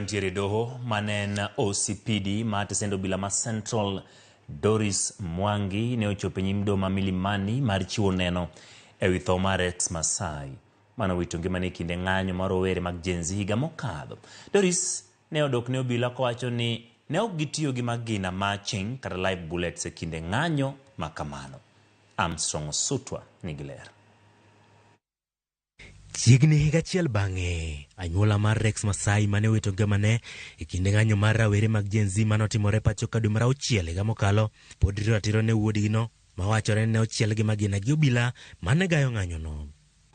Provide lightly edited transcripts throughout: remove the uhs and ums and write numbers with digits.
Ntiere doho mane en OCPD ma tesend obila ma Central Doris Mwangi ne ochopo e nyim doho ma Milimani mar chiwo neno e wi tho mar Rex Masai mane owito ngimane e kinde ng'anyo mar rowere mag Gen Z higa mokadho. Doris ne odok ne obila kowacho ni ne ok gitiyo gi magina maching kata live bullets e kinde ng'anyo ma kamano. Armstrong Osutwa nigi ler. Chiegni higa achiel bang'e, anyuola mar Rex Masai mane owito ngimane e kinde ng'anyo mar rawere mag Gen Z mane otimore pacho ka dwe mar auchiel higa mokalo, pod rito ratiro ne wuodgino mawachore ni ne ochiel gi magina gi obila mane gayo ng'anyono.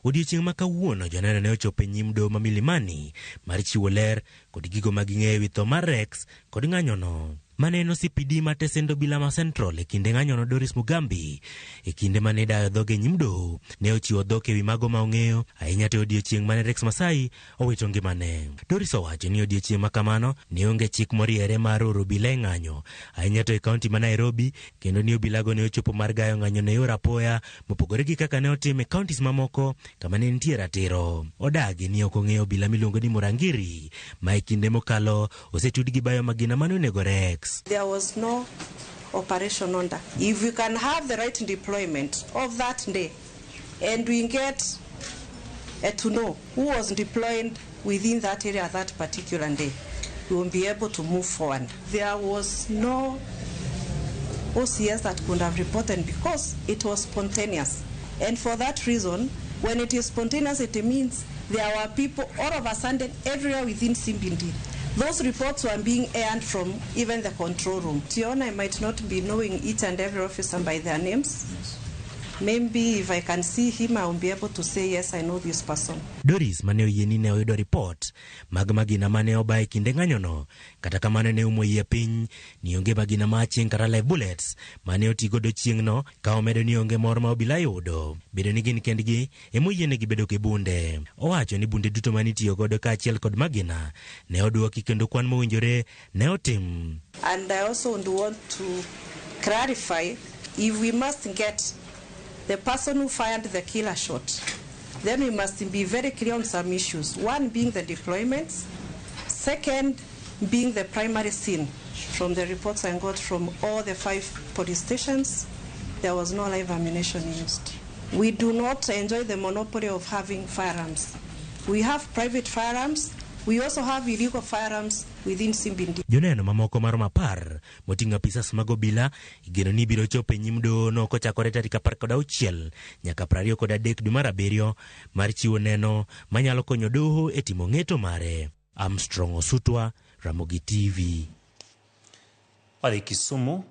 Odiechieng' ma kawuono joneno ne ochopo e nyim doho ma Milimani mar chiwo ler kod gigo ma ging'eyo e wi tho mar Rex kod ng'anyono. Mane en OCPD ma tesend obila ma Central e kinde ng'anyono Doris Mugambi e kinde mane idayo dhoge e nyim doho ne ochiwo dhok e wi mago ma ong'eyo ahinya to e odiechieng' mane Rex Masai owito ngimane. Doris owacho ni odiechieng' ma kamano ne onge chik moriere mar oro obila e ng'anyo ahinya to e kaunti ma Nairobi kendo ni obilago ne ochopo mar gayo ng'anyono e yor apoya mopogore gi kaka ne otim e kauntis mamoko kama ne nitie ratiro. Odagi ni ok ong'eyo obila miluongo ni Murangiri ma e kinde mokalo osetud gi bayo magina mane onego Rex. There was no operation order. If we can have the right deployment of that day and we get to know who was deployed within that area that particular day, we will be able to move forward. There was no OCS that could have reported because it was spontaneous. And for that reason, when it is spontaneous, it means there were people all of a sudden everywhere within CBD. Those reports were being aired from even the control room. Tiona, I might not be knowing each and every officer by their names. Maybe if I can see him, I will be able to say, yes, I know this person. Doris mane oyie ni ne oyudo ripot mag magina mane oba e kinde ng'anyono kata kamano ne umo iye piny ni onge magina ma aching' kata live bullets mane oti godo chieng'no ka omedo ni onge mor ma obila yudo bedo ni gin kendgi emoyienegi bedo gi bunde. Owacho ni bunde duto mane itiyo godo kaachiel kod magina ne oduoki kendo kwan mowinjore ne otim. And I also would want to clarify if we must get the person who fired the killer shot, then we must be very clear on some issues. One being the deployments, second being the primary scene. From the reports I got from all the 5 police stations, there was no live ammunition used. We do not enjoy the monopoly of having firearms. We have private firearms. We also have illegal firearms within CBD. Joneno mamoko maromo 10 moting'o apisas mag obila igeno ni biro chopo e nyim dohono kochakore tarik 16 nyaka 23 dwe mar 7 mar chiwo neno manyalo konyo doho e timo ng'eto mare. Armstrong Osutwa, Ramogi TV. Wadhi Kisumu.